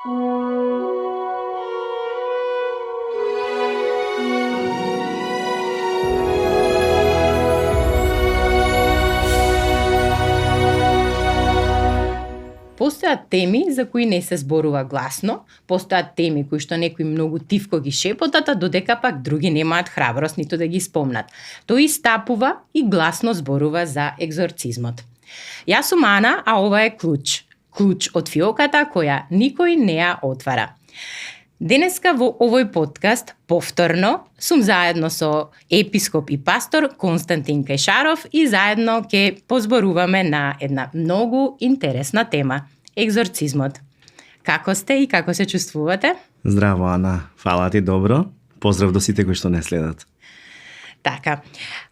Постојат теми за кои не се зборува гласно, постојат теми кои што некои многу тивко ги шепотат, а додека пак други немаат храброст ниту да ги спомнат. Тој истапува и гласно зборува за екзорцизмот. Јас сум Ана, а ова е Клуч. Клуч од фиоката која никој не ја отвара. Денеска во овој подкаст повторно сум заедно со епископ и пастор Константин Кајшаров и заедно ќе позборуваме на една многу интересна тема – екзорцизмот. Како сте и како се чувствувате? Здраво, Ана. Фала ти, добро. Поздрав до сите кои што не следат. Така,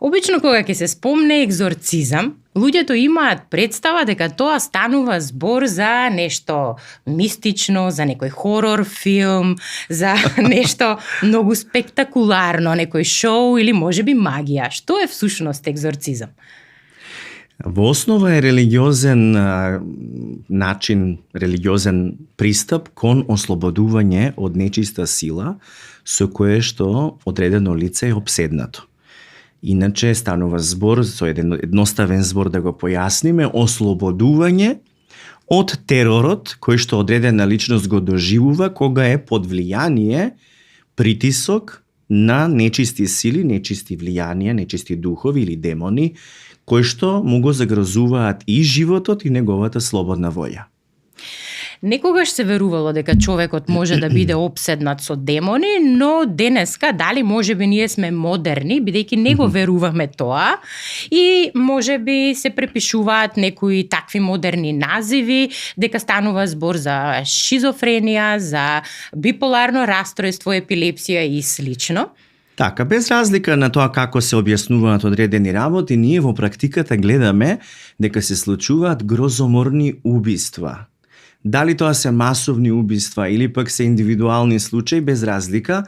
обично кога ќе се спомне екзорцизам, луѓето имаат представа дека тоа станува збор за нешто мистично, за некој хорор филм, за нешто многу спектакуларно, некој шоу или можеби магија. Што е всушност екзорцизам? Во основа е религиозен начин, религиозен пристап кон ослободување од нечиста сила со кое што одредено лице е обседнато. Иначе станува збор, со еден едноставен збор да го појасниме, ослободување од теророт кој што одредена личност го доживува кога е под влијание, притисок на нечисти сили, нечисти влијанија, нечисти духови или демони, кои што му го загрозуваат и животот и неговата слободна волја. Некогаш се верувало дека човекот може да биде обседнат со демони, но денеска дали можеби ние сме модерни, бидејќи не го веруваме тоа и можеби се препишуваат некои такви модерни називи, дека станува збор за шизофренија, за биполарно расстройство, епилепсија и слично. Така, без разлика на тоа како се објаснуваат одредени работи, ние во практиката гледаме дека се случуваат грозоморни убиства. Дали тоа се масовни убиства или пак се индивидуални случаи, без разлика,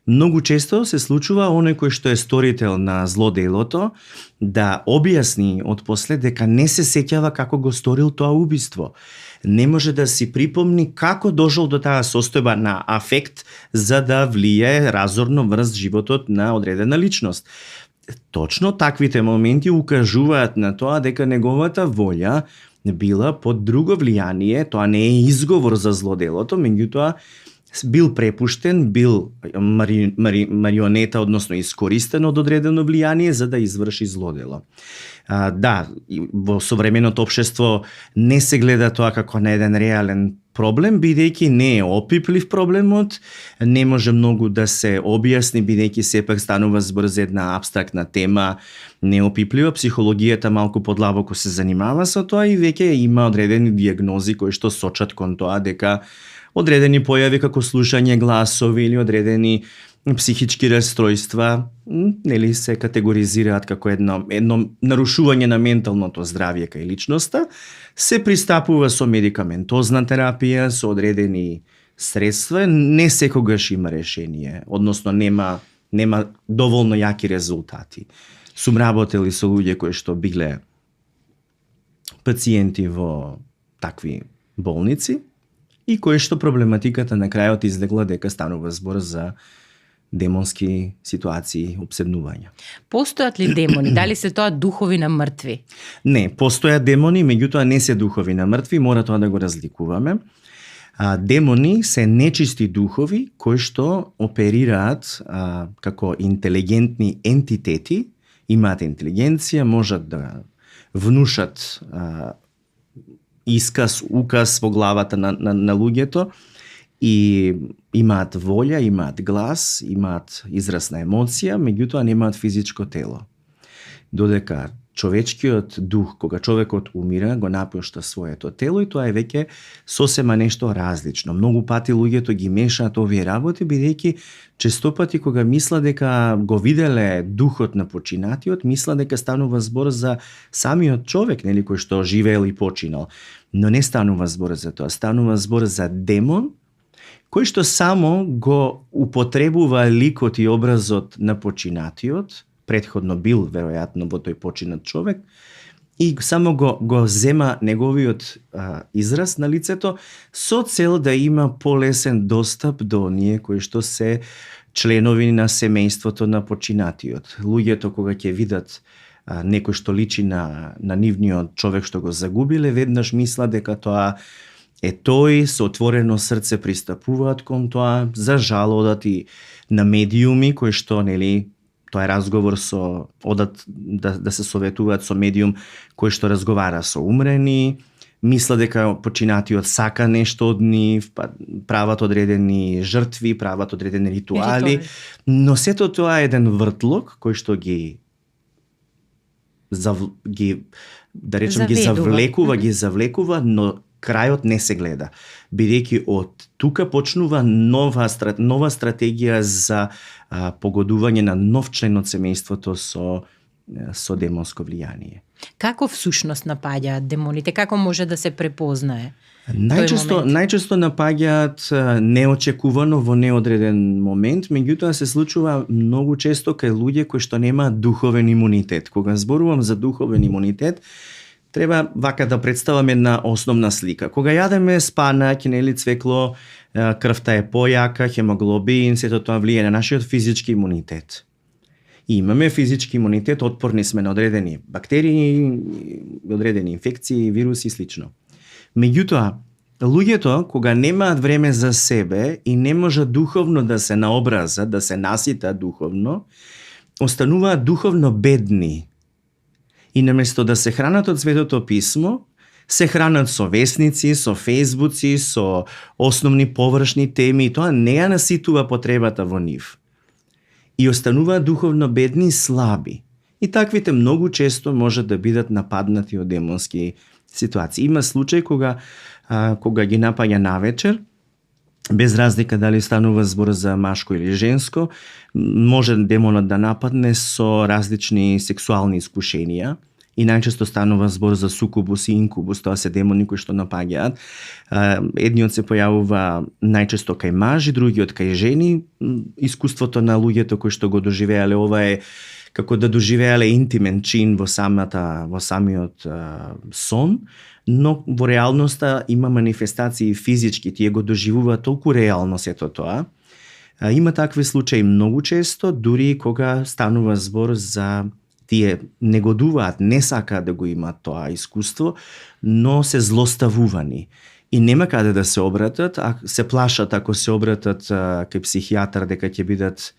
многу често се случува оној кој што е сторител на злоделото да објасни отпосле дека не се сеќава како го сторил тоа убиство. Не може да си припомни како дошол до таа состојба на афект за да влијае разорно врз животот на одредена личност. Точно таквите моменти укажуваат на тоа дека неговата волја била под друго влијание, тоа не е изговор за злоделото, меѓутоа бил препуштен, бил марионета, односно искористен од одредено влијание за да изврши злодело. Да, во современото општество не се гледа тоа како на еден реален проблем, бидејќи не е опиплив проблемот, не може многу да се објасни, бидејќи сепак станува збор за една абстрактна тема, неопиплива. Психологијата малку подлабоко се занимава со тоа и веќе има одредени диагнози кои што сочат кон тоа дека одредени појави како слушање гласови или одредени психички расстройства, нели се категоризираат како едно нарушување на менталното здравје кај личноста, се пристапува со медикаментозна терапија, со одредени средства, не секогаш има решение, односно нема доволно јаки резултати. Сум работел и со луѓе кои што биле пациенти во такви болници и кои што проблематиката на крајот излегла дека станува збор за демонски ситуации, обседнувања. Постојат ли демони? Дали се тоа духови на мртви? Не, постојат демони, меѓутоа не се духови на мртви, мора тоа да го разликуваме. Демони се нечисти духови кои што оперираат како интелигентни ентитети, имаат интелигенција, можат да внушат исказ, указ во главата на луѓето и имаат волја, имаат глас, имаат израз на емоција, меѓутоа немаат физичко тело. Додека човечкиот дух, кога човекот умира, го напушта своето тело и тоа е веќе сосема нешто различно. Многу пати луѓето ги мешаат овие работи, бидејќи често пати кога мисла дека го виделе духот на починатиот, мисла дека станува збор за самиот човек, нели, кој што живеел и починал. Но не станува збор за тоа, станува збор за демон, кој што само го употребува ликот и образот на починатиот, претходно бил веројатно во тој починат човек, и само го зема неговиот израз на лицето со цел да има полесен достап до оние кои што се членови на семејството на починатиот. Луѓето кога ќе видат некој што личи на нивниот човек што го загубиле, веднаш мислат дека тоа е тој, со отворено срце пристапуваат кон тоа, за жал одат и на медиуми кои што, нели, тоа е разговор со, одат да се советуваат со медиум кој што разговара со умрени, мисла дека починатиот сака нешто од нив, прават одредени жртви, прават одредени ритуали, но сето тоа е еден вртлок кој што ги да речем ги завлекува, но крајот не се гледа. Бидејќи од тука почнува нова стратегија за погодување на нов член од семејството со демонско влијание. Како всушност напаѓаат демоните? Како може да се препознае? Најчесто напаѓаат неочекувано во неодреден момент, меѓутоа се случува многу често кај луѓе кои што немаат духовен имунитет. Кога зборувам за духовен имунитет, треба вака да представам една основна слика. Кога јадеме спанаќ, нели, цвекло, крвта е појака, хемоглобин, сето тоа влијае на нашиот физички имунитет. И имаме физички имунитет, отпорни сме на одредени бактерии, одредени инфекции, вируси и слично. Меѓутоа, луѓето кога немаат време за себе и не можат духовно да се наобразат, да се наситат духовно, остануваат духовно бедни. И наместо да се хранат од Светото писмо, се хранат со весници, со фејсбуци, со основни површни теми и тоа не ја наситува потребата во нив. И остануваат духовно бедни и слаби. И таквите многу често можат да бидат нападнати од демонски ситуации. Има случај кога ги напаѓа навечер, без разлика дали станува збор за машко или женско, може демонот да нападне со различни сексуални искушенија и најчесто станува збор за сукубус и инкубус, тоа се демони кои што напаѓаат. Едниот се појавува најчесто кај мажи, другиот кај жени. Искуството на луѓето кои што го доживеале ова е како да доживеале интимен чин во самиот сон, но во реалноста има манифестации физички, тие го доживуваат толку реално сето тоа. Има такви случаи многу често, дури кога станува збор за тие негодуваат, не сакаат да го имаат тоа искуство, но се злоставувани. И нема каде да се обратат, а се плашат ако се обратат кај психијатар дека ќе бидат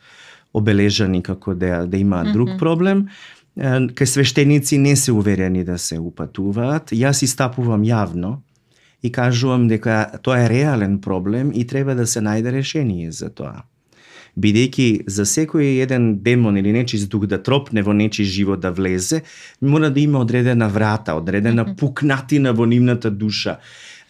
обележани како да имаат друг проблем. Кај свештеници не се уверени да се упатуваат. Јас истапувам јавно и кажувам дека тоа е реален проблем и треба да се најде решение за тоа. Бидејќи за секој еден демон или нечист дух да тропне во нечи живот да влезе, мора да има одредена врата, одредена пукнатина во нивната душа.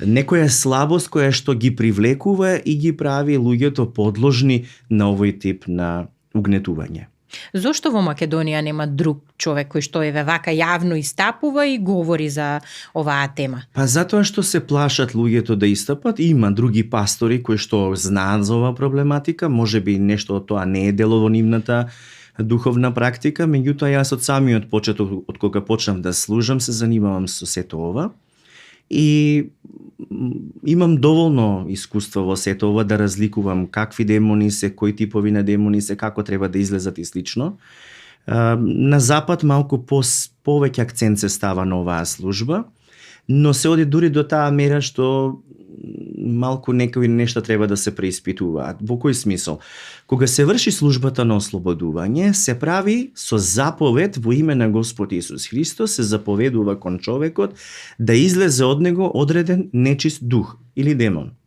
Некоја слабост која што ги привлекува и ги прави луѓето подложни на овој тип на угнетување. Зошто во Македонија нема друг човек кој што еве вака јавно истапува и говори за оваа тема? Затоа што се плашат луѓето да истапат. Има други пастори кои што знаат за оваа проблематика, можеби нешто од тоа не е дело во нивната духовна практика, меѓутоа јас од самиот почеток, од кога почнав да служам, се занимавам со сето ова. И имам доволно искуство во сето ова да разликувам какви демони се, кои типови на демони се, како треба да излезат и слично. На запад малку повеќе акцент се става на оваа служба, но се оди дури до таа мера што малку некои нешта треба да се преиспитуваат. Во кој смисол? Кога се врши службата на ослободување, се прави со заповед во име на Господ Исус Христос, се заповедува кон човекот да излезе од него одреден нечист дух или демон.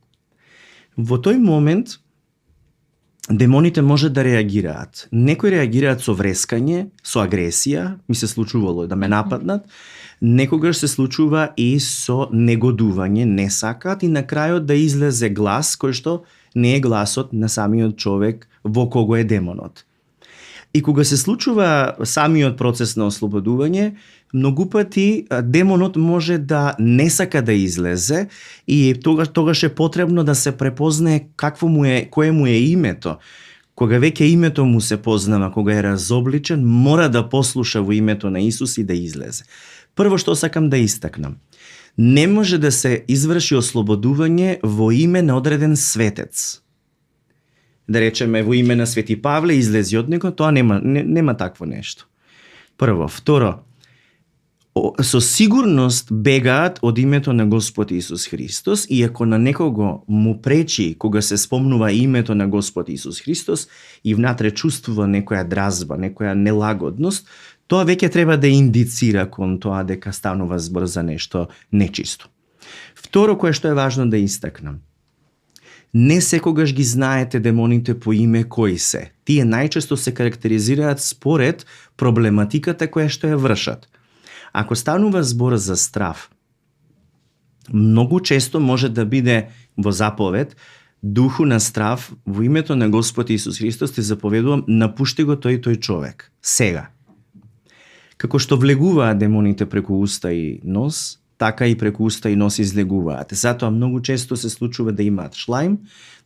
Во тој момент демоните може да реагираат. Некои реагираат со врескање, со агресија, ми се случувало да ме нападнат, некогаш се случува и со негодување, не сакаат и на крајот да излезе глас кој што не е гласот на самиот човек во кого е демонот. И кога се случува самиот процес на ослободување, многу пати демонот може да не сака да излезе и тогаш е потребно да се препознае кое му е името. Кога веќе името му се познава, кога е разобличен, мора да послуша во името на Исус и да излезе. Прво што сакам да истакнам. Не може да се изврши ослободување во име на одреден светец. Да речеме во име на Свети Павле излези од него, тоа нема такво нешто. Прво, второ, со сигурност бегаат од името на Господ Исус Христос и ако на некого му пречи кога се спомнува името на Господ Исус Христос и внатре чувствува некоја дразба, некоја нелагодност, тоа веќе треба да индицира кон тоа дека станува збор за нешто нечисто. Второ, кое што е важно да истакнам. Не секогаш ги знаете демоните по име кои се. Тие најчесто се карактеризираат според проблематиката која што ја вршат. Ако станува збор за страв, многу често може да биде во заповед духу на страв во името на Господ Исус Христос ти заповедувам напушти го тој човек. Сега. Како што влегуваат демоните преку уста и нос, така и преку уста и нос излегуваат. Затоа многу често се случува да имаат шлајм,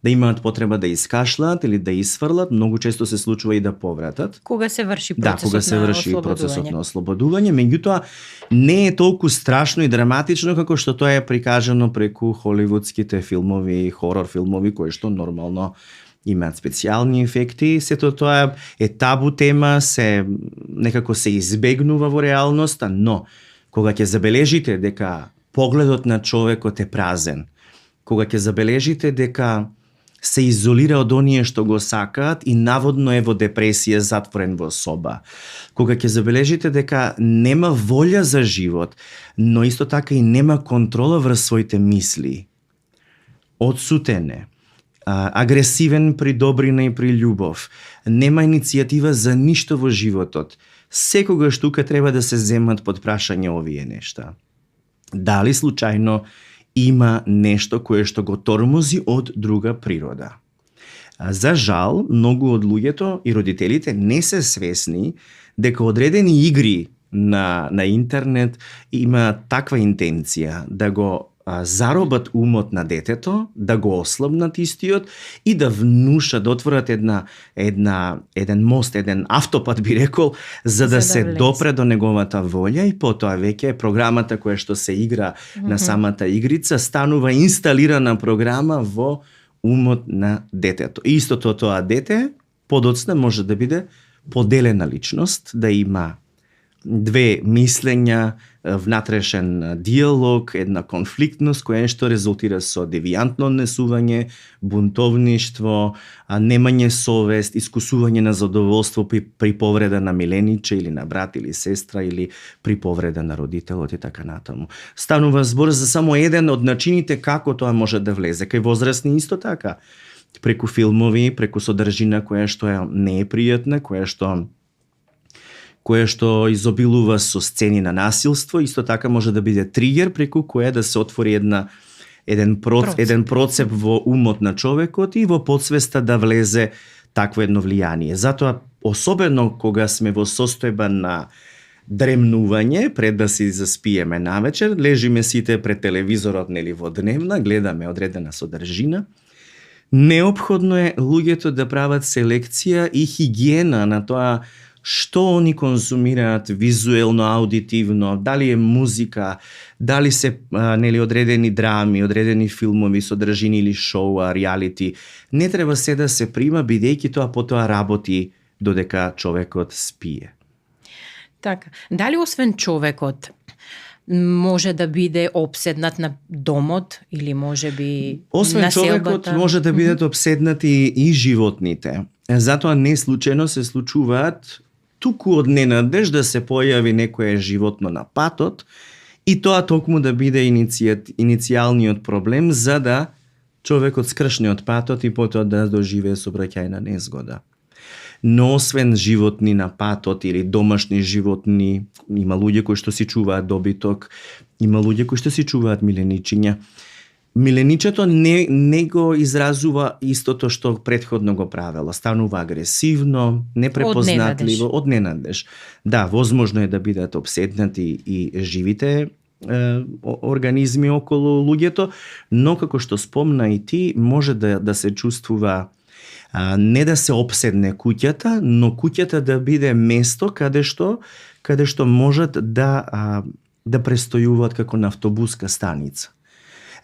да имаат потреба да искашлаат или да isfрлат, многу често се случува и да повратат. Кога се врши процесот на ослободување, меѓутоа не е толку страшно и драматично како што тоа е прикажано преку холивудските филмови, хорор филмови кои што нормално имаат специјални ефекти, сето тоа е табу тема, некако се избегнува во реалноста, но кога ќе забележите дека погледот на човекот е празен, кога ќе забележите дека се изолира од оние што го сакаат и наводно е во депресија затворен во соба, кога ќе забележите дека нема волја за живот, но исто така и нема контрола врз своите мисли, одсутен е, агресивен при добрина и при љубов, нема иницијатива за ништо во животот, секогаш тука треба да се земат под прашање овие нешта. Дали случајно има нешто кое што го тормози од друга природа? За жал, многу од луѓето и родителите не се свесни дека одредени игри на интернет има таква интенција да го заробат умот на детето, да го ослабнат истиот и да внушат, да отворат еден мост, еден автопат би рекол, за да се допре до неговата волја и потоа веќе програмата која што се игра на самата игрица станува инсталирана програма во умот на детето. Истото тоа дете подоцна може да биде поделена личност, да има две мислења, внатрешен диалог, една конфликтност која што резултира со девијантно однесување, бунтовништво, немање совест, искусување на задоволство при повреда на милениче или на брат или сестра или при повреда на родителот и така натаму. Станува збор за само еден од начините како тоа може да влезе. Кај возрастни исто така. Преку филмови, преку содржина која што не е пријатна, која што изобилува со сцени на насилство, исто така може да биде тригер преку која да се отвори еден процеп во умот на човекот и во подсвеста да влезе такво едно влијание. Затоа, особено кога сме во состојба на дремнување, пред да си заспиеме навечер, лежиме сите пред телевизорот нели во дневна, гледаме одредена содржина, неопходно е луѓето да прават селекција и хигиена на тоа што они конзумираат визуелно, аудитивно, дали е музика, дали се одредени драми, одредени филмови, содржини или шоуа, реалити. Не треба се да се прима, бидејќи тоа потоа работи додека човекот спие. Така, дали освен човекот може да биде обседнат на домот или може би освен на селбата? Човекот може да бидат обседнати и животните. Затоа не случајно се случуваат туку од ненадеж да се појави некое животно на патот и тоа токму да биде иницијалниот проблем за да човекот скршне од патот и потоа да доживее сообраќајна незгода. Но освен животни на патот или домашни животни, има луѓе кои што си чуваат добиток, има луѓе кои што си чуваат миленичиња. Миленичето не го изразува истото што претходно го правело. Станува агресивно, непрепознатливо, од ненадеж. Да, возможно е да бидат обседнати и живите организми околу луѓето, но како што спомна и ти, може да се чувствува не да се обседне куќата, но куќата да биде место каде што можат да да престојуваат како на автобуска станица.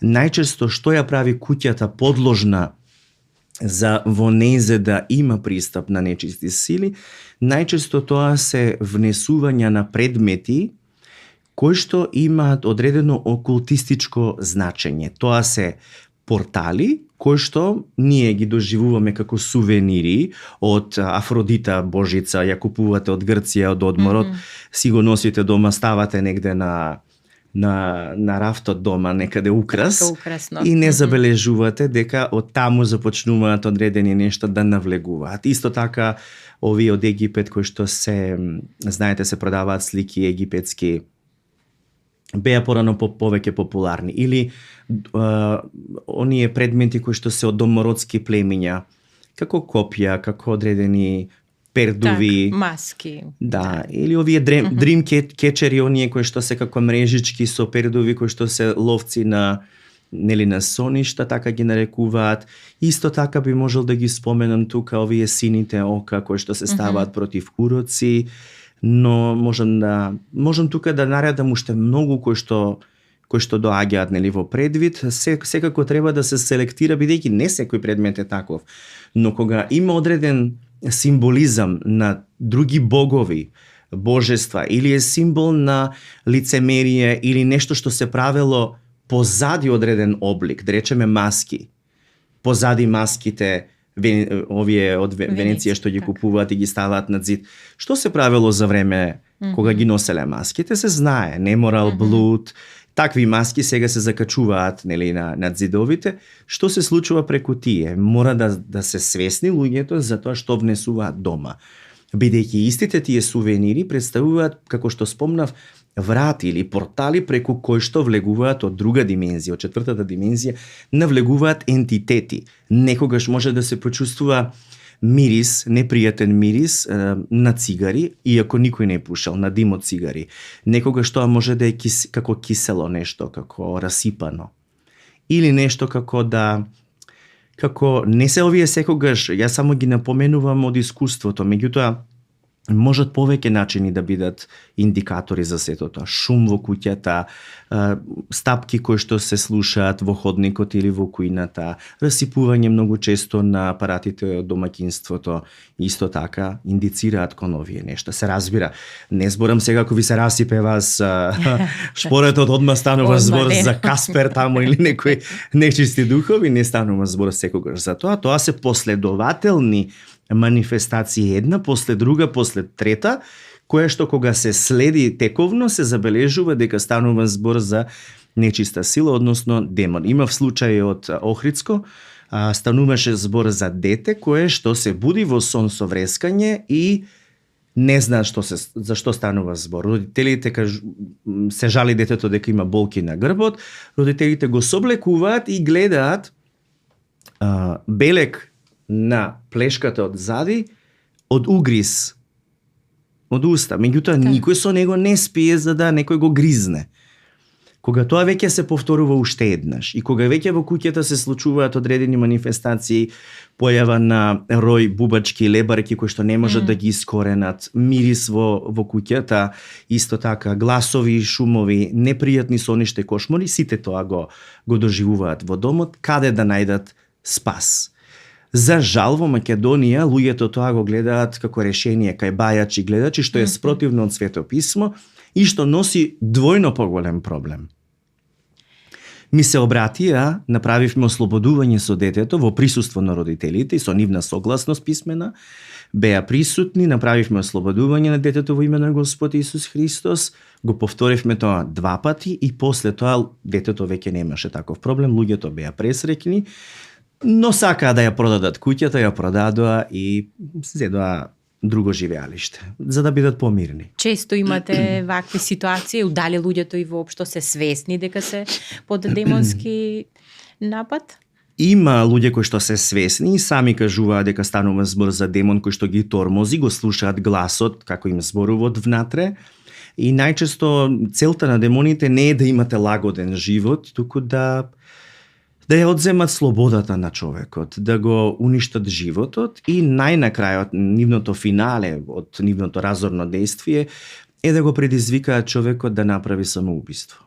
Најчесто што ја прави куќата подложна за во незе да има пристап на нечисти сили, најчесто тоа се внесувања на предмети кои што имаат одредено окултистичко значење. Тоа се портали кои што ние ги доживуваме како сувенири од Афродита Божица, ја купувате од Грција, од одморот, си го носите дома, ставате негде на рафтот дома, некаде украс, и не забележувате дека од таму започнуваат одредени нешта да навлегуваат. Исто така, овие од Египет кои што знаете, се продаваат слики египетски, беа порано повеќе популарни. Или оние предмети кои што се од домородски племиња, како копја, како одредени пердуви, маски. Да, или овие дрим кетчери, оние кои што се како мрежички со пердуви, кои што се ловци на соништа, така ги нарекуваат. Исто така би можел да ги споменам тука овие сините ока кои што се ставаат против уроци, но можам тука да наредам уште многу кои што доаѓаат во предвид. Секако треба да се селектира, бидејќи не секој предмет е таков, но кога има одреден символизам на други богови, божества, или е символ на лицемерие или нешто што се правело позади одреден облик, да речеме маски. Позади маските, овие од Венеција што ги купуваат и ги ставаат на зид. Што се правело за време кога ги носеле маските, се знае, неморал, блуд. Такви маски сега се закачуваат над зидовите. Што се случува преку тие? Мора да се свесни луѓето за тоа што внесуваат дома. Бидејќи истите тие сувенири представуваат, како што спомнав, врати или портали преку кои што влегуваат од друга димензија, од четвртата димензија, навлегуваат ентитети. Некогаш може да се почувствува мирис, непријатен мирис на цигари, иако никој не пушел, на дим од цигари. Некогаш тоа може да е како кисело нешто, како расипано. Или нешто како не се овие секогаш, јас само ги напоменувам од искуството, меѓутоа можат повеќе начини да бидат индикатори за сето тоа. Шум во куќата, стапки кои што се слушаат во ходникот или во кујната, расипување многу често на апаратите од домаќинството, исто така индицираат кон овие нешта. Се разбира, не зборам сега ако ви се расипе вас шпоретот, одма станува збор за Каспер таму или некои нечисти духови, не станува збор секогаш за тоа. Тоа се последователни манифестации, една после друга, после трета, која што кога се следи тековно се забележува дека станува збор за нечиста сила, односно демон. Имав случај од Охридско, стануваше збор за дете кое што се буди во сон со врескање и не знаат за што станува збор. Родителите се жали детето дека има болки на грбот, родителите го соблекуваат и гледаат белек на плешката од зади, од угриз, од уста. Меѓутоа, никој со него не спие за да некој го гризне. Кога тоа веќе се повторува уште еднаш и кога веќе во куќата се случуваат одредени манифестации, појава на рој бубачки, лебарки кои што не можат да ги искоренат, мирис во куќата, исто така гласови, шумови, непријатни сониште, кошмори, сите тоа го доживуваат во домот, каде да најдат спас. За жал во Македонија луѓето тоа го гледаат како решение кај бајачи гледачи, што е спротивно од Свето писмо и што носи двојно поголем проблем. Ми се обратија, направивме ослободување со детето во присуство на родителите и со нивна согласност писмена, беа присутни, направивме ослободување на детето во име на Господ Исус Христос, го повторивме тоа 2 пати и после тоа детето веќе немаше таков проблем, луѓето беа пресреќни, но сакаа да ја продадат куќата, ја продадоа и зедоа друго живеалиште, за да бидат помирни. Често имате вакви ситуации, удали луѓето и воопшто се свесни дека се под демонски напад? Има луѓе кои што се свесни и сами кажуваат дека станува збор за демон кој што ги тормози, го слушаат гласот како им зборува од внатре. И најчесто целта на демоните не е да имате лагоден живот, туку да ја одземат слободата на човекот, да го уништат животот и најнакрајот нивното финале од нивното разорно действие е да го предизвикаат човекот да направи самоубиство.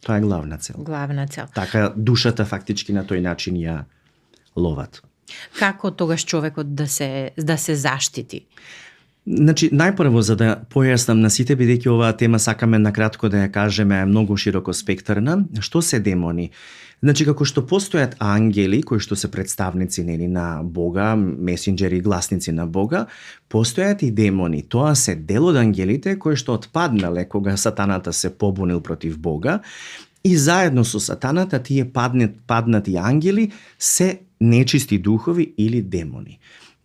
Тоа е главна цел. Главна цел. Така душата фактички на тој начин ја ловат. Како тогаш човекот да се заштити? Значи, најпрво, за да појаснам на сите, бидејќи оваа тема сакаме накратко да ја кажеме, е многу широко спектарна, што се демони? Значи, како што постојат ангели, кои што се представници на Бога, месенџери, гласници на Бога, постојат и демони. Тоа се дел од ангелите кои што отпаднале кога сатаната се побунил против Бога, и заедно со сатаната тие паднати ангели се нечисти духови или демони.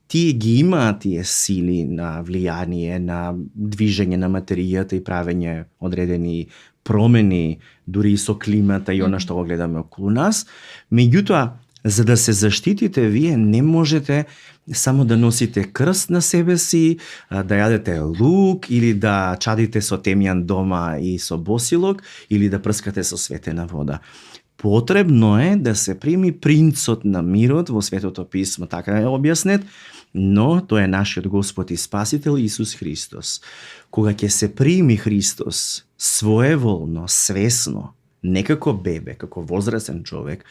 Тие ги имаат тие сили на влијание, на движење на материјата и правење одредени промени, дури и со климата и она што го гледаме околу нас. Меѓутоа, за да се заштитите, вие не можете само да носите крст на себе си, да јадете лук или да чадите со темјан дома и со босилок, или да прскате со светена вода. Потребно е да се прими принцот на мирот во Светото писмо, така е објаснет, но тој е нашиот Господ и Спасител Исус Христос. Кога ќе се прими Христос своеволно, свесно, не како бебе, како возрасен човек,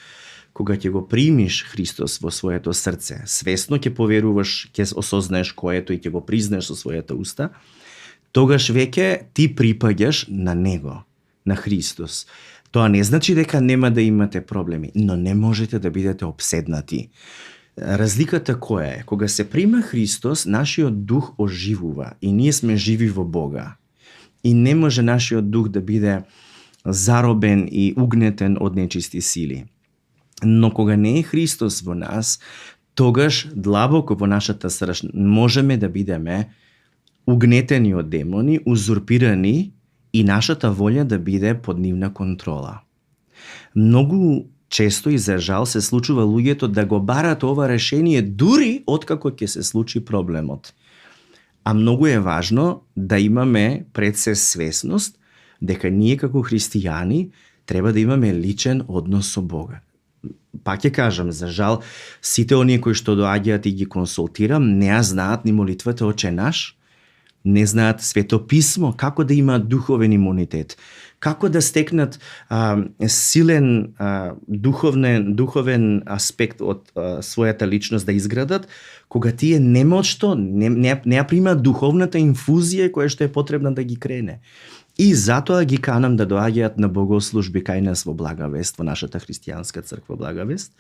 кога ќе го примиш Христос во своето срце, свесно ќе поверуваш, ќе осознаеш кој е тој и ќе го признаеш со својата уста, тогаш веќе ти припаѓаш на Него, на Христос. Тоа не значи дека нема да имате проблеми, но не можете да бидете обседнати. Разликата која е? Кога се прима Христос, нашиот дух оживува и ние сме живи во Бога. И не може нашиот дух да биде заробен и угнетен од нечисти сили. Но кога не е Христос во нас, тогаш длабоко во нашата срж можеме да бидеме угнетени од демони, узурпирани и нашата волја да биде под нивна контрола. Многу често и за жал се случува луѓето да го барат ова решение дури откако ќе се случи проблемот. А многу е важно да имаме пред се свесност дека ние како христијани треба да имаме личен однос со Бога. Пак ќе кажам, за жал, сите оние кои што доаѓаат и ги консултирам, не ја знаат ни молитвата Оче наш, не знаат Свето писмо, како да имаат духовен имунитет, како да стекнат силен духовен аспект од својата личност да изградат, кога тие немочто не ја примаат духовната инфузија која што е потребна да ги крене. И затоа ги канам да доаѓаат на богослужби кај нас во Благовест, во нашата христијанска црква Благовест,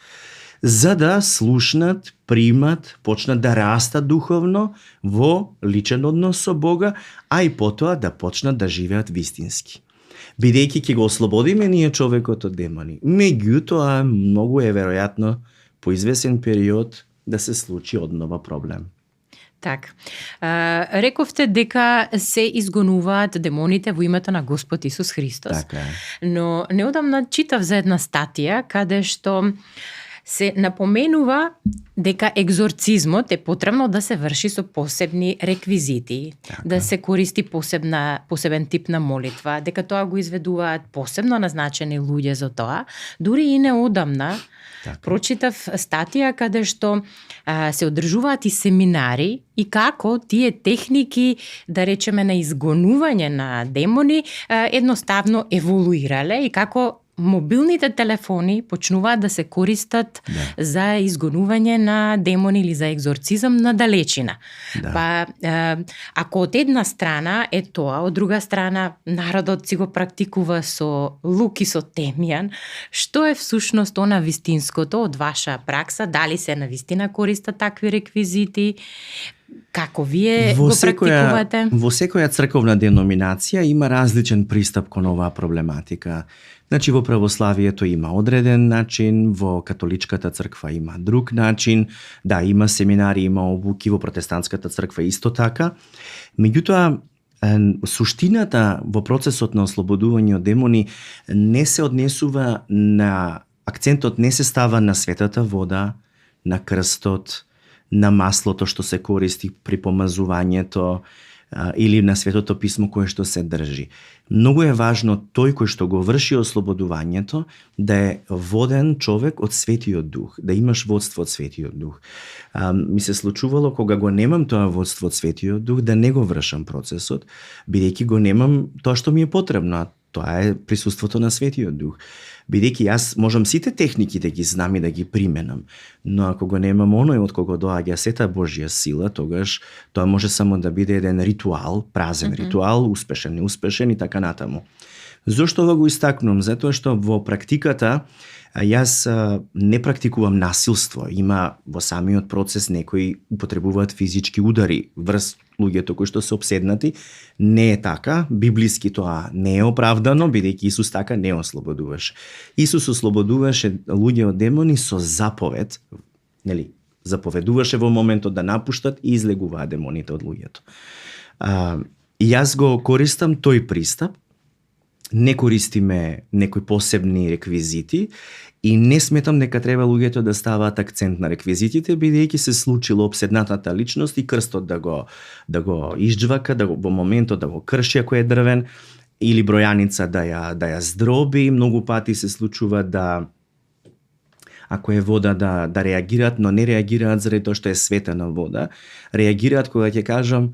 за да слушнат, примат, почнат да растат духовно во личен однос со Бога, а и потоа да почнат да живеат вистински. Бидејќи ќе го ослободиме ние човекот од демони. Меѓутоа, многу е веројатно по извесен период да се случи однова проблем. Така. Рековте дека се изгонуваат демоните во името на Господ Исус Христос. Така е. Но неодамна читав за една статија каде што се напоменува дека екзорцизмот е потребно да се врши со посебни реквизити, Така. да се користи посебен тип на молитва, дека тоа го изведуваат посебно назначени луѓе за тоа. Дури и неодамна Така. прочитав статија каде што се одржуваат и семинари и како тие техники, да речеме, на изгонување на демони едноставно еволуирале и како мобилните телефони почнуваат да се користат за изгонување на демони или за екзорцизам на далечина. Да. Па, ако од една страна е тоа, од друга страна народот си го практикува со лук и со темјан, што е всушност она вистинското од ваша пракса? Дали се навистина користат такви реквизити? Како вие го практикувате? Во секоја црковна деноминација има различен пристап кон оваа проблематика. Значи, во православието има одреден начин, во католичката црква има друг начин, да, има семинари, има обуки, во протестантската црква исто така. Меѓутоа, суштината во процесот на ослободување од демони не се однесува на, акцентот не се става на светата вода, на крстот, на маслото што се користи при помазувањето, или на Светото писмо кое што се држи. Многу е важно тој кој што го врши ослободувањето да е воден човек од Светиот Дух, да имаш водство од Светиот Дух. Ми се случувало кога го немам тоа водство од Светиот Дух да не го вршам процесот, бидејќи го немам тоа што ми е потребно, а тоа е присуството на Светиот Дух. Бидејќи јас можам сите техники да ги знам и да ги применам, но ако го немам оној од кого доаѓа сета Божја сила, тогаш тоа може само да биде еден ритуал, празен ритуал, успешен, неуспешен и така натаму. Зошто ова го истакнувам? Затоа што во практиката јас не практикувам насилство. Има во самиот процес некои употребуваат физички удари врз луѓето кои што се обседнати. Не е така, библиски тоа не е оправдано, бидејќи Исус така не ослободуваше. Исус ослободуваше луѓе од демони со заповед, нели, заповедуваше во моментот да напуштат и излегуваа демоните од луѓето. Јас го користам тој пристап, не користиме некои посебни реквизити и не сметам дека треба луѓето да ставаат акцент на реквизитите, бидејќи се случило обседнатата личност и крстот да го изџвака, во моментот да го крши ако е дрвен, или бројаница да ја здроби. Многу пати се случува да ако е вода да реагираат, но не реагираат заради тоа што е светена вода. Реагираат кога ќе кажам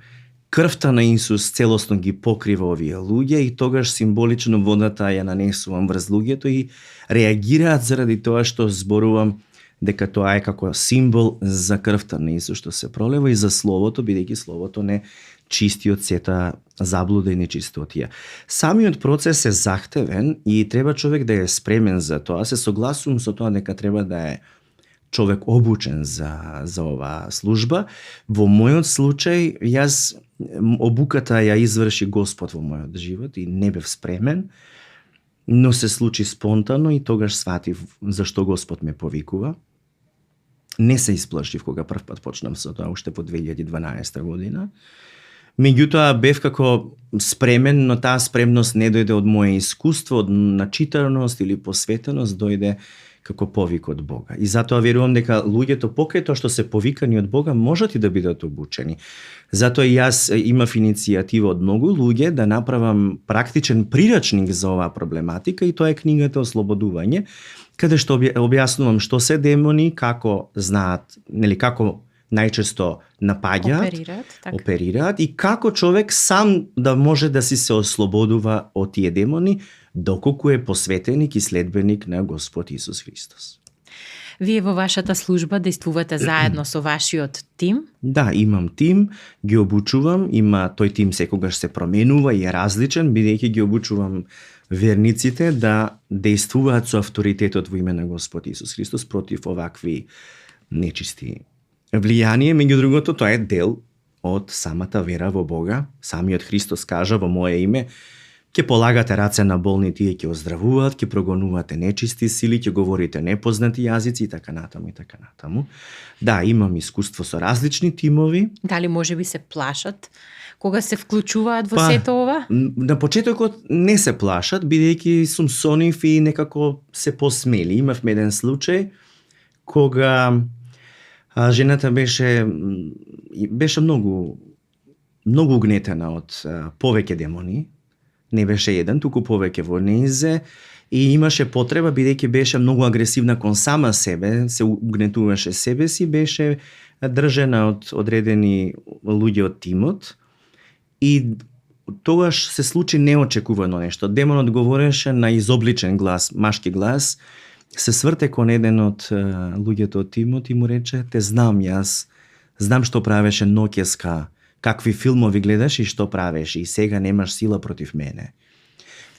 крвта на Исус целосно ги покрива овие луѓе и тогаш символично водата ја нанесувам врз луѓето и реагираат заради тоа што зборувам дека тоа е како символ за крвта на Исус што се пролева и за Словото, бидејќи Словото не чисти од сета заблуда и нечистотија. Самиот процес е захтевен и треба човек да е спремен за тоа. Се согласувам со тоа дека треба да е човек обучен за оваа служба. Во мојот случај, јас обуката ја изврши Господ во мојот живот и не бев спремен, но се случи спонтано и тогаш сватив зашто Господ ме повикува. Не се исплашив кога прв пат почнам со тоа, уште по 2012 година. Меѓутоа бев како спремен, но таа спремност не дојде од моje искуство, од начитаност или посветеност, дојде како повик од Бога. И затоа верувам дека луѓето покрај тоа што се повикани од Бога можат и да бидат обучени. Затоа и јас имав иницијатива од многу луѓе да направам практичен прирачник за оваа проблематика и тоа е книгата Ослободување, каде што објаснувам што се демони, како знаат, нели како најчесто напаѓаат, оперираат и како човек сам да може да си се ослободува од тие демони, доколку е посветеник и следбеник на Господ Исус Христос. Вие во вашата служба действувате заедно со вашиот тим? Да, имам тим, ги обучувам, тој тим секогаш се променува и е различен, бидејќи ги обучувам верниците да действуваат со авторитетот во име на Господ Исус Христос против овакви нечисти влијание. Меѓу другото, тоа е дел од самата вера во Бога. Самиот Христос кажа во мое име: ќе полагате раце на болни, тие ќе оздравуваат, ќе прогонувате нечисти сили, ќе говорите непознати јазици и така натаму и така натаму. Да, имам искуство со различни тимови. Дали можеби се плашат кога се вклучуваат во сето ова? На почетокот не се плашат, бидејќи сум со нив и некако се посмели. Имавме еден случај кога жената беше многу угнетена од повеќе демони. Не беше еден, туку повеќе во нејзе и имаше потреба, бидејќи беше многу агресивна кон сама себе, се угнетуваше себе си, беше држена од одредени луѓе од тимот и тогаш се случи неочекувано нешто. Демонот говореше на изобличен глас, машки глас, се сврте кон еден од луѓето од тимот и му рече: те знам јас, знам што правеше ноќеска, какви филмови гледаш и што правиш и сега немаш сила против мене.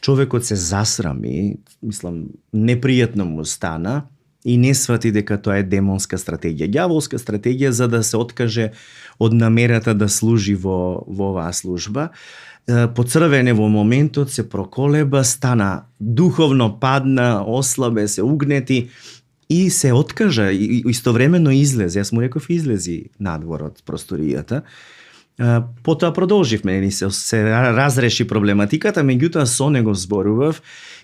Човекот се засрами, мислам, непријатно му стана и не свати дека тоа е демонска стратегија, ѓаволска стратегија за да се откаже од намерата да служи во оваа служба. Поцрвене во моментот, се проколеба, стана духовно падна, ослабе, се угнети и се откажа и истовремено излезе. Јас му реков: излези надвор од просторијата. Потоа продолживме, се разреши проблематиката, меѓутоа со него зборував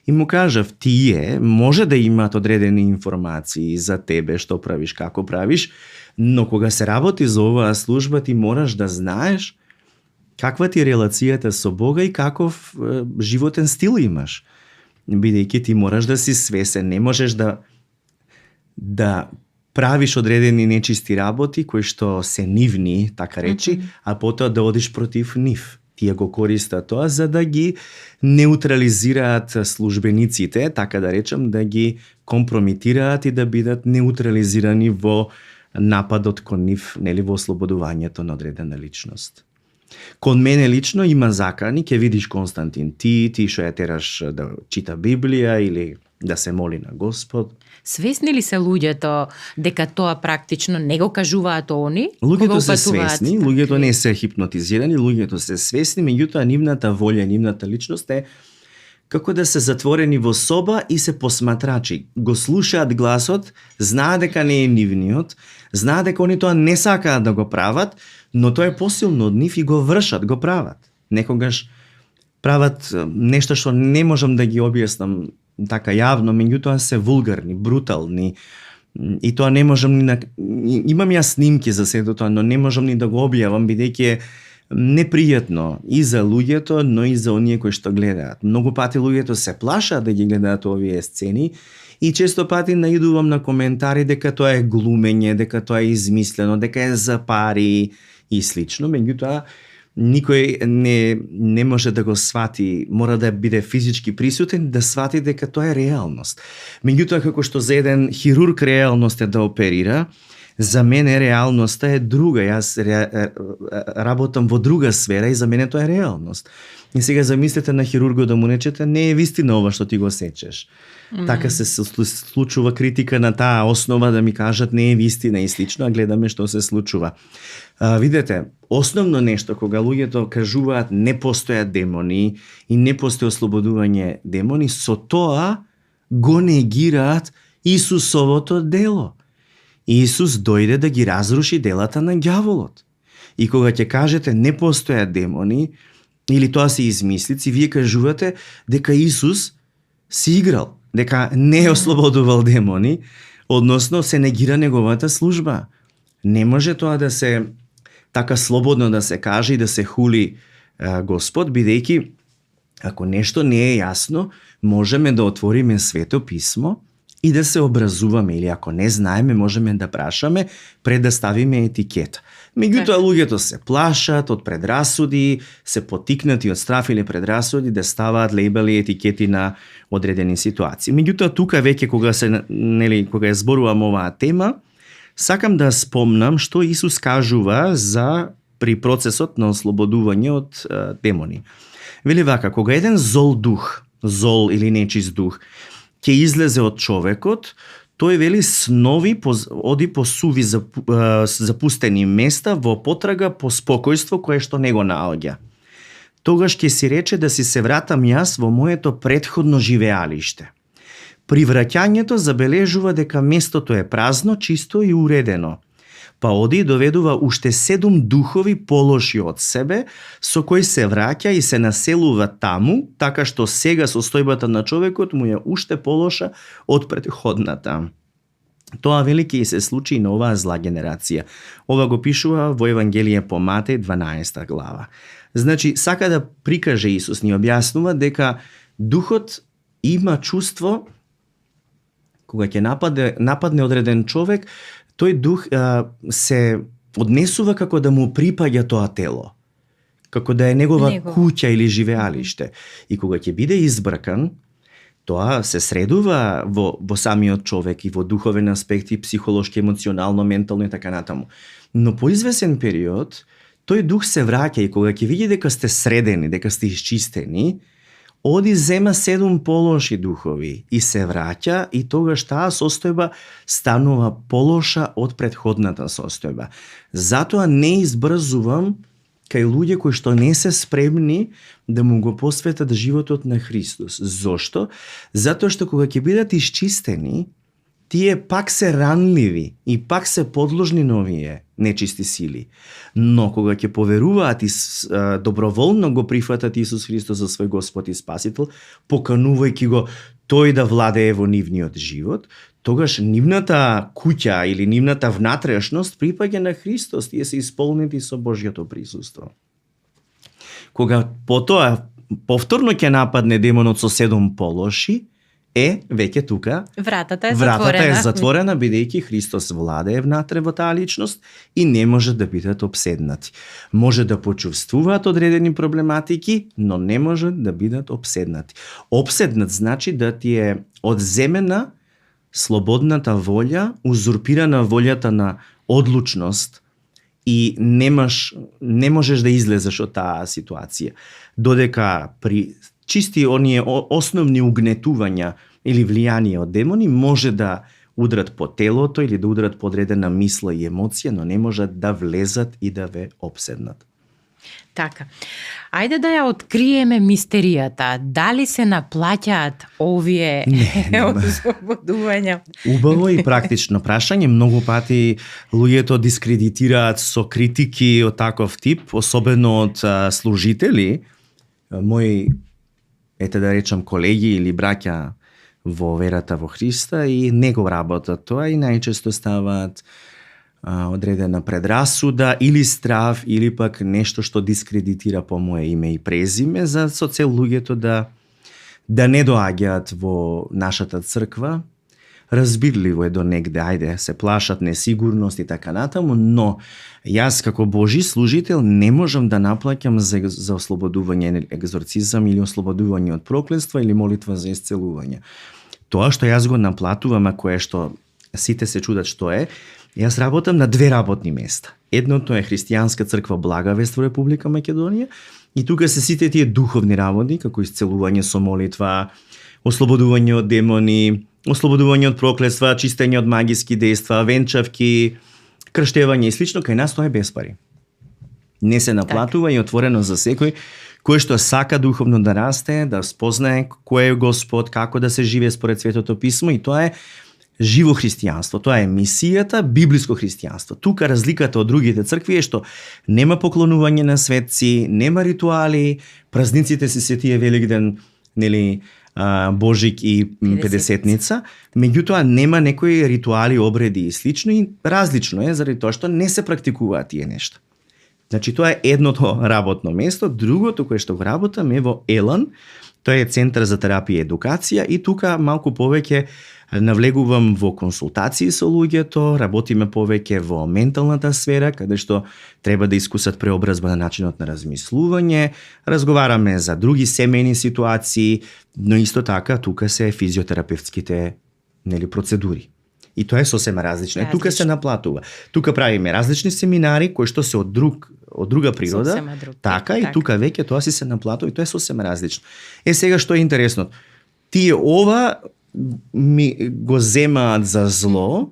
и му кажав: тие може да имаат одредени информации за тебе, што правиш, како правиш, но кога се работи за оваа служба, ти мораш да знаеш Каква ти е релацијата со Бога и каков животен стил имаш? Бидејќи ти мораш да си свесен, не можеш да правиш одредени нечисти работи кои што се нивни, така речи, а потоа да одиш против нив. Тие го користат тоа за да ги неутрализираат службениците, така да речем, да ги компромитираат и да бидат неутрализирани во нападот кон нив, нели, во ослободувањето на одредена личност. Кон мене лично има закани, ќе видиш Константин, ти што ја тераш да чита Библија или да се моли на Господ. Свесни ли се луѓето дека тоа практично не го кажуваат они? Луѓето се свесни, луѓето не се хипнотизирани, луѓето се свесни, меѓутоа нивната волја, нивната личност е како да се затворени во соба и се посматрачи. Го слушаат гласот, знаат дека не е нивниот, знаат дека они тоа не сакаат да го прават, но тоа е посилно од нив и го вршат, го прават. Некогаш прават нешто што не можам да ги објаснам така јавно, меѓутоа се вулгарни, брутални, и тоа не можам ни имам ја снимки за сето тоа, но не можам ни да го објавам, бидејќи е непријатно и за луѓето, но и за оние кои што гледаат. Многу пати луѓето се плашат да ги гледаат овие сцени и често пати наидувам на коментари дека тоа е глумење, дека тоа е измислено, дека е за пари и слично, меѓутоа никој не може да го свати, мора да биде физички присутен да свати дека тоа е реалност. Меѓутоа, како што за еден хирург реалност е да оперира, за мене реалноста е друга. Јас работам во друга сфера и за мене тоа е реалност. И сега замислете на хирургот да му речете не е вистина ова што ти го сечеш. Така се случува критика на таа основа да ми кажат не е вистина и слично, а гледаме што се случува. Видете, основно нешто кога луѓето кажуваат не постојат демони и не постои ослободување демони, со тоа го негираат Исусовото дело. Исус дојде да ги разруши делата на ѓаволот. И кога ќе кажете не постојат демони или тоа се измислици, вие кажувате дека Исус си играл, дека не е ослободувал демони, односно се негира неговата служба. Не може тоа да се така слободно да се каже и да се хули Господ, бидејќи ако нешто не е јасно, можеме да отвориме Свето писмо и да се образуваме, или ако не знаеме, можеме да прашаме пред да ставиме етикета. Меѓутоа луѓето се плашат од предрасуди, се потикнати од страф или предрасуди да ставаат лейбели етикети на одредени ситуации. Меѓутоа тука веќе кога ја зборувам оваа тема, сакам да спомнам што Исус кажува при процесот на ослободување од демони. Вели вака, кога еден зол или нечист дух ќе излезе од човекот, тој вели снови, оди по суви запустени места во потрага по спокојство кое што не го наоѓа. Тогаш ќе си рече да си се вратам јас во моето предходно живеалиште. При враќањето забележува дека местото е празно, чисто и уредено. Па оди и доведува уште 7 духови полоши од себе, со кои се враќа и се населува таму, така што сега состојбата на човекот му е уште полоша од претходната. Тоа велики и се случи и на оваа зла генерација. Ова го пишува во Евангелие по Матеј 12 глава. Значи, сака да прикаже Исус, ни објаснува дека духот има чувство кога ќе нападне одреден човек, тој дух се однесува како да му припаѓа тоа тело, како да е негова куќа или живеалиште. И кога ќе биде избркан, тоа се средува во самиот човек и во духовен аспект и психолошки, емоционално, ментално и така натаму. Но по извесен период, тој дух се враќа и кога ќе види дека сте средени, дека сте исчистени, оди зема 7 полоши духови и се враќа и тогаш таа состојба станува полоша од претходната состојба. Затоа не избрзувам кај луѓе кои што не се спремни да му го посветат животот на Христос. Зошто? Затоа што кога ќе бидат исчистени, тие пак се ранливи и пак се подложни на овие нечисти сили. Но кога ќе поверуваат и доброволно го прифатат Исус Христос за свој Господ и Спасител, поканувајќи го тој да владее во нивниот живот, тогаш нивната куќа или нивната внатрешност припаѓа на Христос, тие се исполнети со Божјото присуство. Кога потоа повторно ќе нападне демонот со 7 полоши, веќе тука Вратата е затворена, бидејќи Христос владее внатре во таа личност и не може да бидат обседнати. Може да почувствуваат одредени проблематики, но не може да бидат обседнати. Обседнат значи да ти е одземена слободната волја, узурпирана волјата на одлучност и не можеш да излезеш од таа ситуација. Додека при чисти оние основни угнетувања или влијание од демони може да удрат по телото или да удрат по одредена мисла и емоција, но не можат да влезат и да ве обседнат. Така. Ајде да ја откриеме мистеријата. Дали се наплаќаат овие ослободувања? Убаво и практично прашање. Многу пати луѓето дискредитираат со критики од таков тип, особено од служители. Мои, да речам, колеги или браќа во верата во Христа и не го работат тоа и најчесто ставаат одредена предрасуда или страв или пак нешто што дискредитира по мое име и презиме со цел луѓето да не доаѓаат во нашата црква. Разбирливо е до негде, ајде, се плашат несигурност и така натаму, но јас како Божи служител не можам да наплаќам за ослободување, екзорцизам или ослободување од проклетство или молитва за исцелување. Тоа што јас го наплатувам, а кое што сите се чудат што е, јас работам на 2 работни места. Едното е Христијанска црква Благовест во Република Македонија и тука се сите тие духовни работи, како исцелување со молитва, ослободување од демони, ослободување од проклетства, чистење од магиски дејства, венчавки, крштевање и слично, кај нас тоа е без пари. Не се наплатува и отворено за секој кој што сака духовно да расте, да спознае кој е Господ, како да се живее според Светото писмо и тоа е живо христијанство. Тоа е мисијата, библиско христијанство. Тука разликата од другите цркви е што нема поклонување на светци, нема ритуали, празниците се тие Великден, нели, Божик и Педесетница, меѓутоа нема некои ритуали, обреди и слично и различно е заради тоа што не се практикуваат тие нешта. Значи тоа е едното работно место, другото кое што го работам е во Елан, тоа е Центар за терапија и едукација и тука малку повеќе навлегувам во консултации со луѓето, работиме повеќе во менталната сфера, каде што треба да искусат преобразба на начинот на размислување, разговараме за други семејни ситуации, но исто така тука се физиотерапевтските процедури. И тоа е сосема различно. Тука се наплатува. Тука правиме различни семинари кои што се од друга природа. Така и тука веќе тоа се наплатува и тоа е сосема различно. Сега што е интересно? Тие ова ми го земаат за зло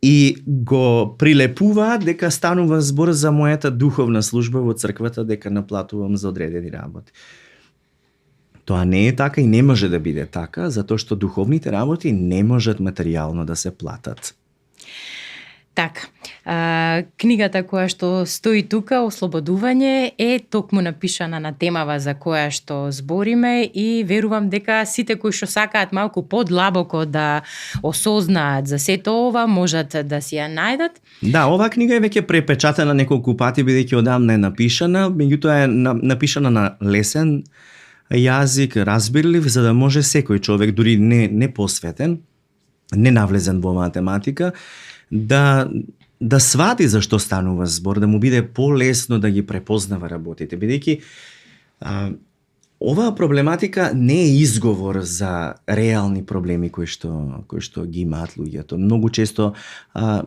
и го прилепуваат дека станува збор за мојата духовна служба во црквата, дека наплатувам за одредени работи. Тоа не е така и не може да биде така, затоа што духовните работи не можат материјално да се платат. Така, книгата која што стои тука, Ослободување, е токму напишана на темава за која што збориме и верувам дека сите кои што сакаат малку подлабоко да осознаат за сето ова, можат да си ја најдат. Да, оваа книга е веќе препечатана неколку пати, бидејќи одамна е напишана, меѓутоа е напишана на лесен јазик, разбирлив, за да може секој човек, дури не посветен, не навлезен во оваа тематика, да свати за што станува збор, да му биде полесно да ги препознава работите, бидејќи оваа проблематика не е изговор за реални проблеми кои што ги имаат луѓето. Многу често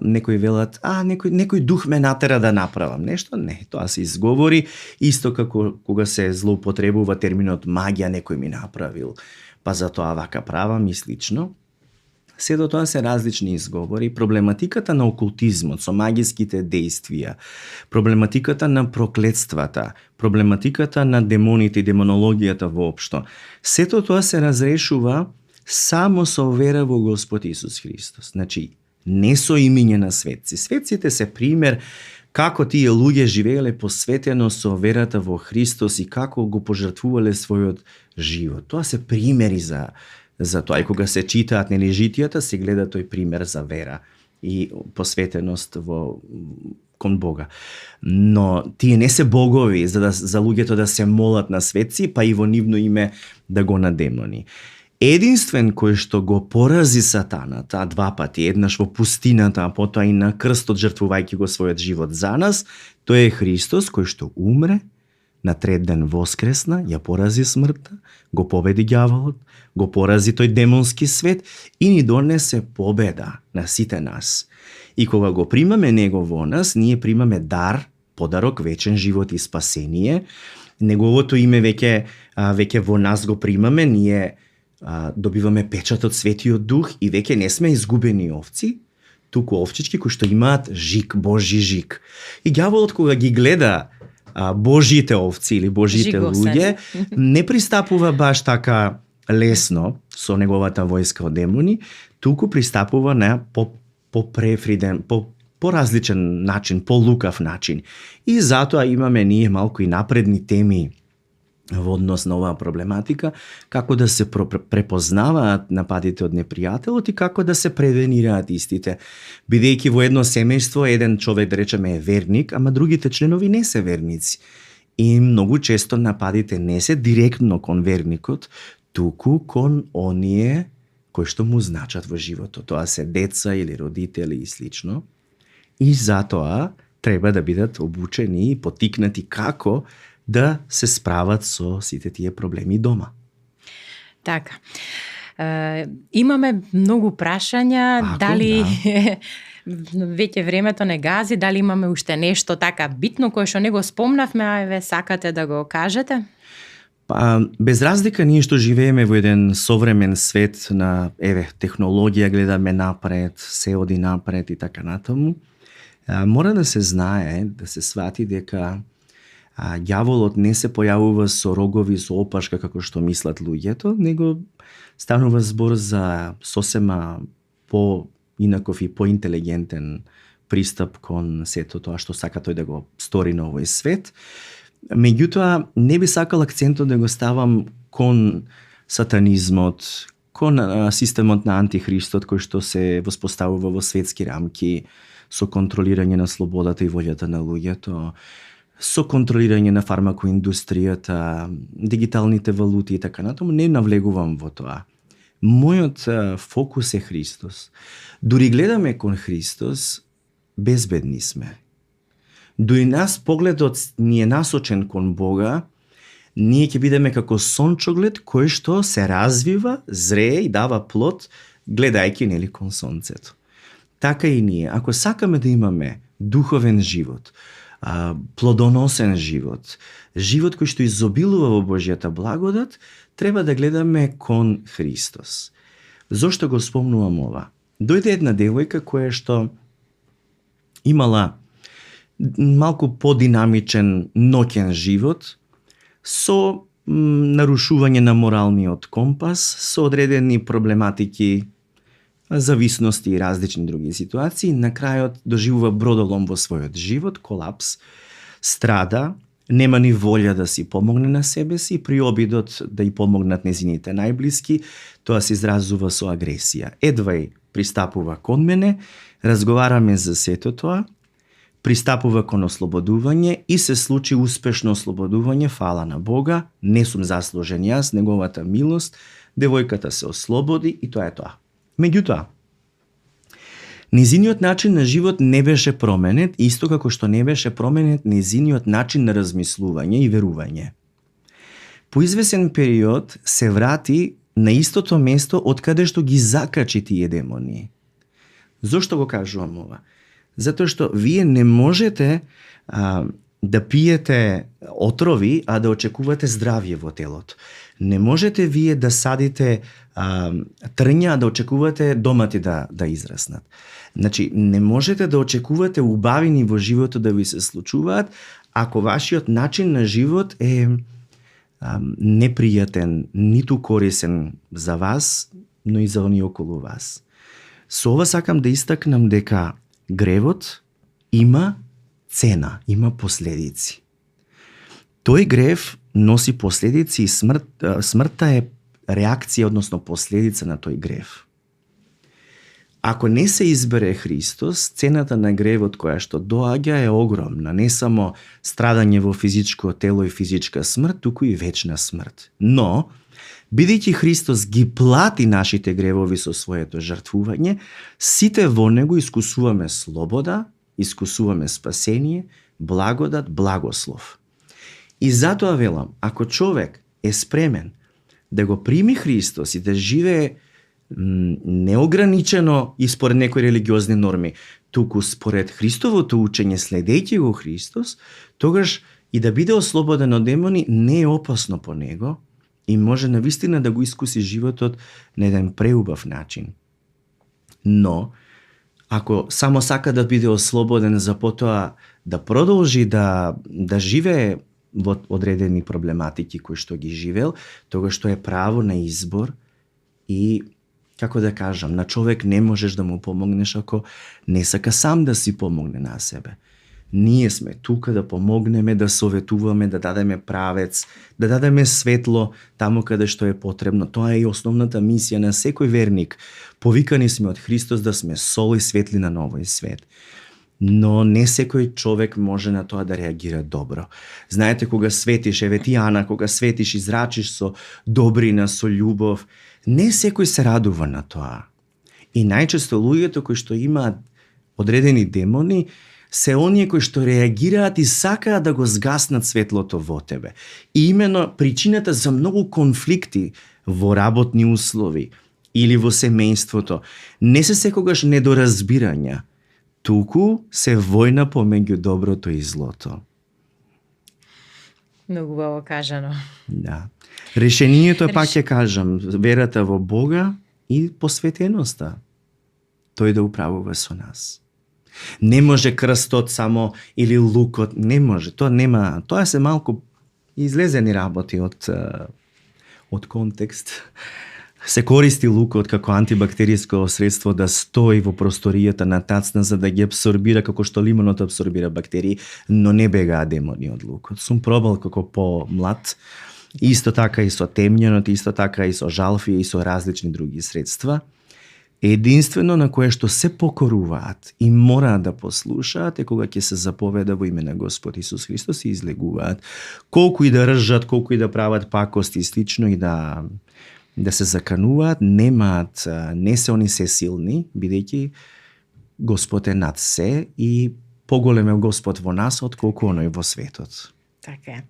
некои велат, некој дух ме натера да направам нешто. Не, тоа се изговори, исто како кога се злоупотребува терминот магија, некој ми направил, па затоа вака правам и слично. Сето тоа се различни изговори. Проблематиката на окултизмот со магиските дејствија, проблематиката на проклетствата, проблематиката на демоните и демонологијата воопшто. Сето тоа се разрешува само со вера во Господ Исус Христос. Значи, не со имиње на светци. Светците се пример како тие луѓе живееле посветено со верата во Христос и како го пожртвувале својот живот. Тоа се примери за тоа. И кога се читаат житијата, се гледа тој пример за вера и посветеност во кон Бога. Но тие не се богови за луѓето да се молат на светци, па и во нивно име да го на демони. Единствен кој што го порази сатаната 2 пати, еднаш во пустината, а потоа и на крстот жртвувајќи го својот живот за нас, тој е Христос кој што умре, на 3 ден воскресна, ја порази смртта, го победи ѓаволот, го порази тој демонски свет и ни донесе победа на сите нас. И кога го примаме него во нас, ние примаме дар, подарок, вечен живот и спасение. Неговото име веќе во нас го примаме, ние добиваме печатот Светиот Дух и веќе не сме изгубени овци, туку овчички кои што имаат жик, Божји жик. И ѓаволот кога ги гледа Божите овци или Божите луѓе, не пристапува баш така лесно со неговата војска од демони, туку пристапува на попрефриден, по-различен начин, по-лукав начин. И затоа имаме ние малку и напредни теми во однос на оваа проблематика, како да се препознаваат нападите од непријателот и како да се превенираат истите. Бидејќи во едно семејство еден човек, да речеме, е верник, ама другите членови не се верници. И многу често нападите не се директно кон верникот, туку кон оние кои што му значат во животот. Тоа се деца или родители и слично. И затоа треба да бидат обучени и потикнати како да се справат со сите тие проблеми дома. Така. Имаме многу прашања, дали веќе времето не гази, дали имаме уште нешто така битно кое што не го спомнавме, а еве сакате да го кажете? Без разлика ние што живееме во еден современ свет на технологија, гледаме напред, се оди напред и така натаму, мора да се знае, да се свати дека ѓаволот не се појавува со рогови, со опашка како што мислат луѓето, него станува збор за сосема поинаков и поинтелигентен пристап кон сето тоа што сака тој да го стори на овој свет. Меѓутоа, не би сакал акцентот да го ставам кон сатанизмот, кон системот на антихристот кој што се воспоставува во светски рамки со контролирање на слободата и волјата на луѓето, со контролирање на фармакоиндустријата, дигиталните валути и така натаму, не навлегувам во тоа. Мојот фокус е Христос. Дури гледаме кон Христос, безбедни сме. Дури нас погледот ни е насочен кон Бога, ние ќе бидеме како сончоглед кој што се развива, зрее и дава плод, гледајќи нели кон сонцето. Така и ние, ако сакаме да имаме духовен живот, плодоносен живот, живот кој што изобилува во Божјата благодат, треба да гледаме кон Христос. Зошто го спомнувам ова? Дојде една девојка која што имала малку подинамичен ноќен живот со нарушување на моралниот компас, со одредени проблематики, зависности и различни други ситуации. На крајот доживува бродолом во својот живот, колапс, страда, нема ни волја да си помогне на себе си, при обидот да и помогнат незините најблиски, тоа се изразува со агресија. Едвај пристапува кон мене, разговараме за сето тоа, пристапува кон ослободување и се случи успешно ослободување, фала на Бога, не сум заслужен јас, неговата милост, девојката се ослободи и тоа е тоа. Меѓутоа, незиниот начин на живот не беше променет, исто како што не беше променет незиниот начин на размислување и верување. По извесен период се врати на истото место од каде што ги закачи тие демони. Зошто го кажувам ова? Затоа што вие не можете да пиете отрови, а да очекувате здравје во телото. Не можете вие да садите трња, а да очекувате домати да израснат. Значи, не можете да очекувате убавини во животот да ви се случуваат, ако вашиот начин на живот е непријатен, ниту корисен за вас, но и за оние околу вас. Со ова сакам да истакнам дека гревот има цена, има последици. Тој грев носи последици и смртта е реакција, односно последица на тој грев. Ако не се избере Христос, цената на гревот која што доаѓа е огромна. Не само страдање во физичко тело и физичка смрт, туку и вечна смрт. Но, бидејќи Христос ги плати нашите гревови со своето жртвување, сите во него искусуваме слобода, искусуваме спасение, благодат, благослов. И затоа велам, ако човек е спремен да го прими Христос и да живее неограничено и според некои религиозни норми, туку според Христовото учење, следејќи го Христос, тогаш и да биде ослободен од демони не е опасно по него и може навистина да го искуси животот на еден преубав начин. Но, ако само сака да биде ослободен за потоа да продолжи да живее во одредени проблематики кои што ги живеел, тогаш што е право на избор и, како да кажам, на човек не можеш да му помогнеш ако не сака сам да си помогне на себе. Ние сме тука да помогнеме, да советуваме, да дадеме правец, да дадеме светло таму каде што е потребно. Тоа е и основната мисија на секој верник. Повикани сме од Христос да сме сол и светлина на овој свет. Но не секој човек може на тоа да реагира добро. Знаете, кога светиш, еве ти Ана, кога светиш и зрачиш со добрина, со љубов, не секој се радува на тоа. И најчесто луѓето кои што имаат одредени демони, се оние кои што реагираат и сакаат да го згаснат светлото во тебе. И имено причината за многу конфликти во работни услови или во семејството не се секогаш недоразбирања, туку се војна помеѓу доброто и злото. Многу убаво кажано. Да. Решението е, пак ќе кажам, верата во Бога и посветеноста. Тој да управува со нас. Не може крстот само или лукот, не може. Тоа нема, тоа се малку излезени работи од контекст. Се користи лукот како антибактериско средство да стои во просторијата на тацна за да ги абсорбира како што лимонот абсорбира бактерии, но не бегаат демони од лукот. Сум пробал како помлад, исто така и со темњанот, исто така и со жалфија и со различни други средства. Единствено на кое што се покоруваат и мораат да послушаат е кога ќе се заповеда во име на Господ Исус Христос и излегуваат. Колку и да ржат, колку и да прават пакости и слично и да се закануваат, не се они се силни, бидејќи Господ е над се и поголем е Господ во нас отколку оној во светот. Така е.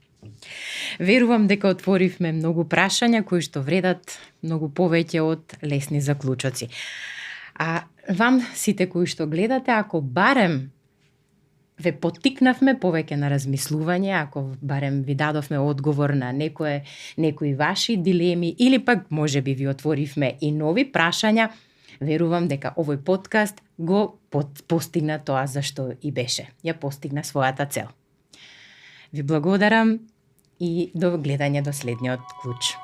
Верувам дека отворивме многу прашања кои што вредат многу повеќе од лесни заклучоци. А вам сите кои што гледате, ако барем ве поттикнавме повеќе на размислување, ако барем ви дадовме одговор на некои ваши дилеми или пак можеби ви отворивме и нови прашања, верувам дека овој подкаст го постигна тоа за што и беше. Ја постигна својата цел. Ви благодарам и до гледање до следниот клуч.